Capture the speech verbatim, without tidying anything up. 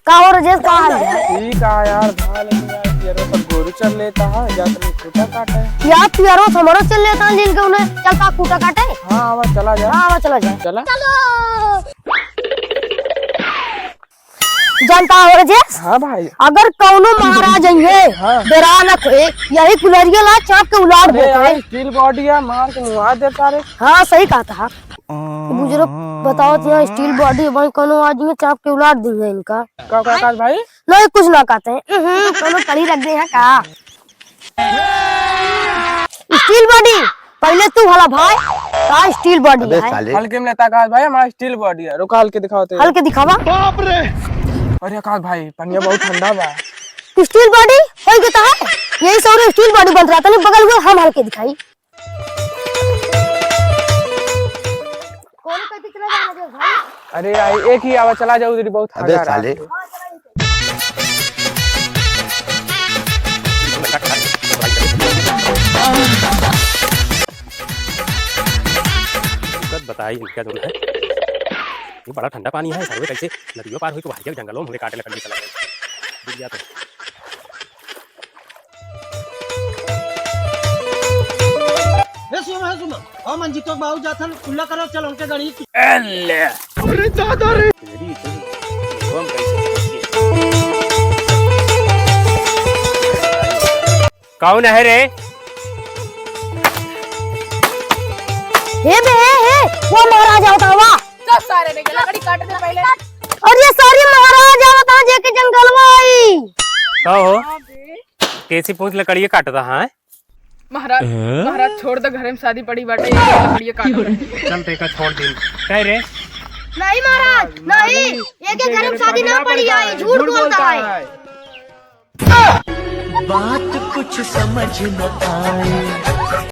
का हो रजेश, का हाल है? ठीक है यार, भाई, लेकिन यार, पियरो सब गोरू चल लेता है, जा तनी खूँटा काटे। यार, पियरो तो हमरो चल लेता है, लील के उन्हें चलता खूँटा काटे। हाँ, आवा, चला जा। हाँ, आवा, चला जा। चला। जानता हो रजेश? हाँ भाई। अगर कौनो महाराज अइहे, हाँ। डेरा न खोए, यही कुल्हरिया ला चाप के उलाट अरे देते। यार, steel body है, मार के मुआ देता रे। हाँ, सही कहा था। बुजुर्ग बताओ तो यहाँ steel body भाई, कौनो आदमी चाप के उलाट देंगे इनका। का, का, का भाई? नहीं, कुछ ना कहते हैं। उहुं, कौनो कड़ी रख दे हैं का? Steel body, पहले तू हला भाई, का steel body अबे है? साले। हल्के में लेता आकाश भाई, हमारा steel body है। रुका, हल्के दिखाओ तो। हल्के दिखावा। बाप रे! अरे आकाश भाई, पनिया बहुत ठंडा बा। Steel body होई के तो है, यही सौरे steel body बनत रहता नहीं, बगल में हम हल्के दिखाई। कौन कहती चला जाना जो भाई? अरे यार, एक ही आवा, चला जाओ उधर, बहुत अबे हगा रहा साले। है। दिक्कत बताई इनका जो है, ये बड़ा ठंडा पानी है, सर्वे कैसे नदियों पार हुई तो भाई जंगलों में काटे लकड़ी चला गया। डूब गया तो। हे सुमन, हे सुमन, ओ मंजीतो बाबू जाथन, कुल्ला करो, चल उनके गाड़ी की। अरे दादा रे। कौन है रे? हे बे, हे, हे, वो महाराज आवत हवा। चल सारे रे, लकड़ी काट दे पहले। अरे सारे महाराज आवत हवा, जेके जंगलवा आई। का हो? कैसी पूछ लकड़ी काटता है? महाराज, हैं? महाराज, छोड़ दे, घरे में शादी पड़ी बाटे, ये लकड़िया काट दे। चल, तेका छोड़ दे। कह रे? नहीं महाराज, नहीं, ये के घरे में शादी ना पड़ी है, झूठ बोलता है। बात कुछ समझ न आए।